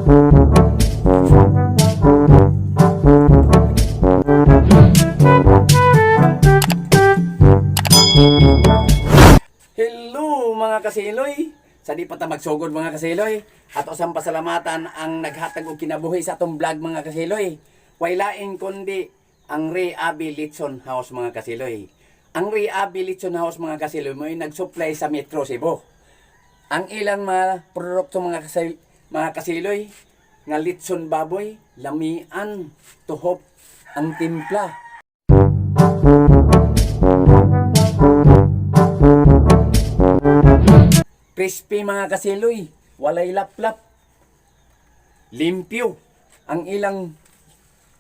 Hello, mga kasiloy! Sa di pa ta magsugod, mga kasiloy, ato sang pasalamatan ang naghatag og kinabuhi sa atong vlog, mga kasiloy. Way laing kundi ang Ray Abbey Litson House, mga kasiloy. Ang Ray Abbey Litson House, mga kasiloy, mo'y nag-supply sa Metro Cebu. Ang ilang mga produkto, mga kasiloy, nga litson baboy, lamian, tuhop, ang timpla. Crispy, mga kasiloy, walay laplap. Limpyo ang ilang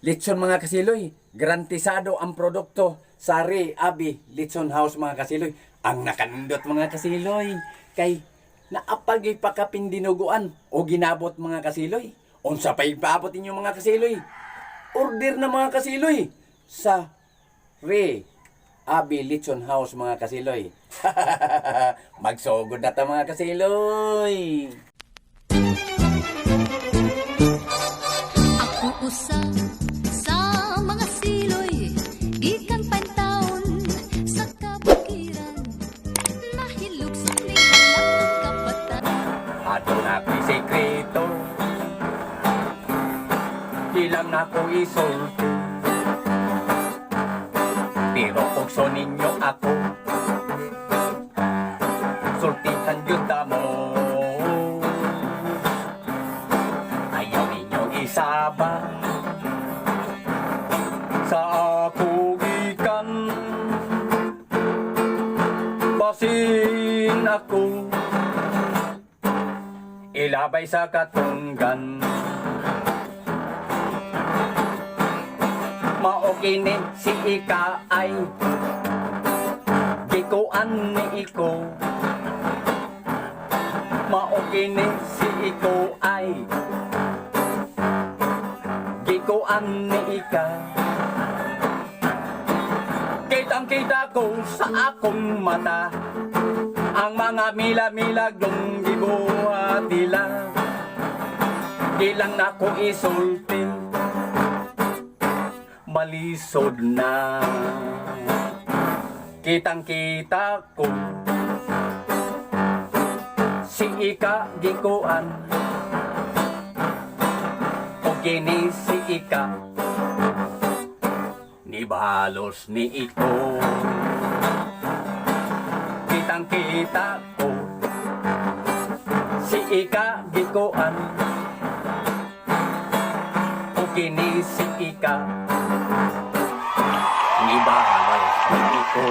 litson, mga kasiloy. Garantisado ang produkto sa Ray Abi Litson House, mga kasiloy. Ang nakandot, mga kasiloy, kay naapagay pakapindinuguan o ginabot, mga kasiloy. Unsa pa'y paabot ninyo, mga kasiloy? Order na, mga kasiloy, sa Ray Abi Litson House, mga kasiloy. Magsugod na ta, mga kasiloy. Ako usa sa mga siloy gikan taon sa kabukiran nahilugson ni halak kapatan. Aduna ko'y sekreto, di lang nako isulti. Pero kung ninyo ako, sultihan yun mo. Ayaw ninyo isaba sa ako gikan. Basin ako ilabay sa katunggan. Mao kini si ika ay gikuan ni iko. Mao kini si iko ay gikuan ni ika. Kitang kita ko sa akong mata ang mga mila-milagrong gibuhat nila. Di lang nako isulti, malisod na. Kitang kita ko si ika gikuan o kini si ika ni balos ni iko. Kitang kita ko si ika gikuan o kini si ika ni balos ni iko.